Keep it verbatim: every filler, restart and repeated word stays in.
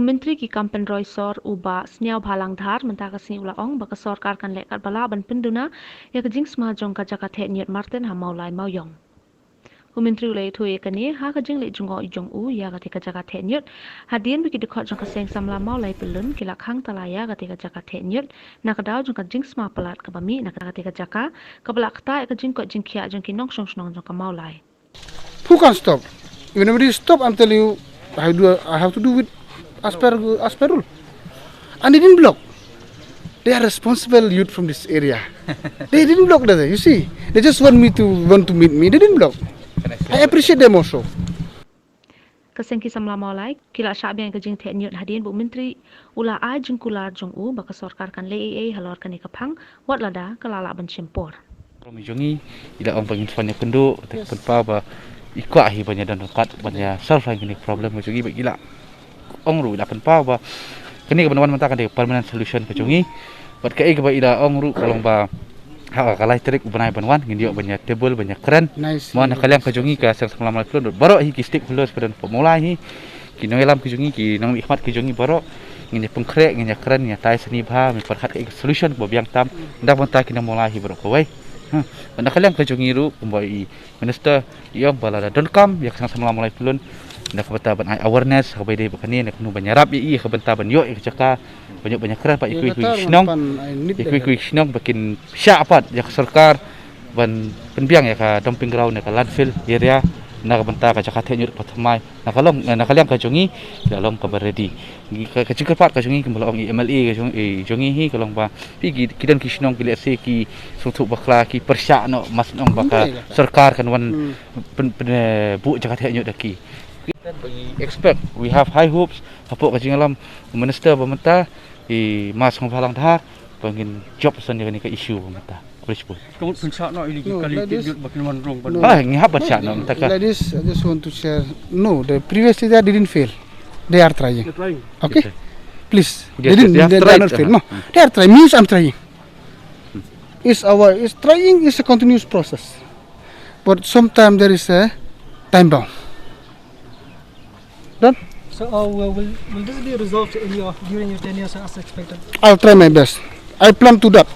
Myntri ki kam pynroi sor u Bah Sniawbhalang Dhar mynta ka sngi u la ong ba ka sorkar kan leh katba lah ban pynduna ïa ka jingsma jong ka jaka theh ñiut Marten ha Mawlai Mawiong. U Myntri u la ïathuh ïa kane ha ka jingleh jngoh jong u ïa kata ka jaka theh ñiut hadien ba ki dkhot jong ka Seng Samla Mawlai Pyllun ki la khang tala ïa kata ka jaka theh ñiut na ka daw jong ka jingsma palat kaba mih na kata ka jaka kaba la ktah ïa ka jingkoit jingkhiah jong ki nongshong shnong jong ka Mawlai. Who can stop? If nobody stop, I'm telling you, I do. I have to do with as per as per rule. And they didn't block. They are responsible youth from this area. They didn't block that. You see, they just want me to want to meet me. They didn't block. I appreciate them also. Ka Seng ki samla Mawlai ki la shah biang ka jingtheh ñiut hadien ba u Myntri u la ai jingkular jong u ba ka sorkar kan leh ei ei halor kane ka phang wat lada ka la lah ban shim por. Rom jong ngi i la ong ba ngin fan ïa kynduh te pynpaw ba i kwah hi ban ïa don ryngkat ban ïa solve ïa kine ki problem jong ngi ba i la ong ruh i la pynpaw ba kane ka ban wan mynta kan dei permanent solution ka jong ngi. Bad kaei kaba i la ong ruh ka long ba ha ka lai tarik u bnai ban wan ngin ïoh ban ïa table ban ïa kren. Mo na ka liang ka jong ngi ka Seng Samla Mawlai Pyllun baroh hi ki stakeholders ba don hapoh Mawlai hi. Ki nongïalam ki jong ngi ki nongmihkhmat ki jong ngi baroh ngin ïa pynkhreh ngin ïa kren ïa tai sani bha ngin pyrkhat ka solution ba biang tam. Nda bynta ki nong Mawlai hi baroh kawei. Ha, na ka liang ka jong ngi ruh kumba i minister i ong ba lada donkam ïa ka Seng Samla Mawlai Pyllun na ka bynta ban ai awareness ha kaba dei ba kane na kumno ban ïarap ïa i ka bynta ban ïoh ïa ka jaka ban ïoh ban ïa kren pat ïa kiwei kiwei ki shnong ïa kiwei kiwei ki shnong ba kin shah pat ïa ka sorkar ban pynbiang ïa ka dumping ground ïa ka landfill area na ka bynta ka jaka theh ñiut pathamai na ka long na ka liang ka jong ngi la long kaba ready. Ka jingkyrpad ka jong ngi kumba la ong i MLA ka jong i jong ngi hi ka long ba phi ki don ki shnong ki lehse ki sngewthuh bakla ki pyrshah noh mas nong ba ka sorkar kan wan pyn pyn buh jaka theh ñiut da ki. Expect we have high hopes hapoh ka jingïalam u minister ba mynta i Ma Sniawbhalang Dhar ba ngin jop san ïa kane ka issue ba mynta. Khublei shibun. Tang pynshah noh ili ki kali ki youth ba kin wan rung ban. Ha ngi hap ban shah noh mynta ka. Like this, I just want to share. No, the previous leader didn't fail. They are trying. They're trying. Okay? Please. They didn't. They, they are not fail. No. They are trying. Means I'm trying. It's our. It's trying. It's a continuous process. But sometimes there is a time bound. Done? So uh, will, will, will this be resolved in your, during your tenure, sir, as expected? I'll try my best. I plan to that.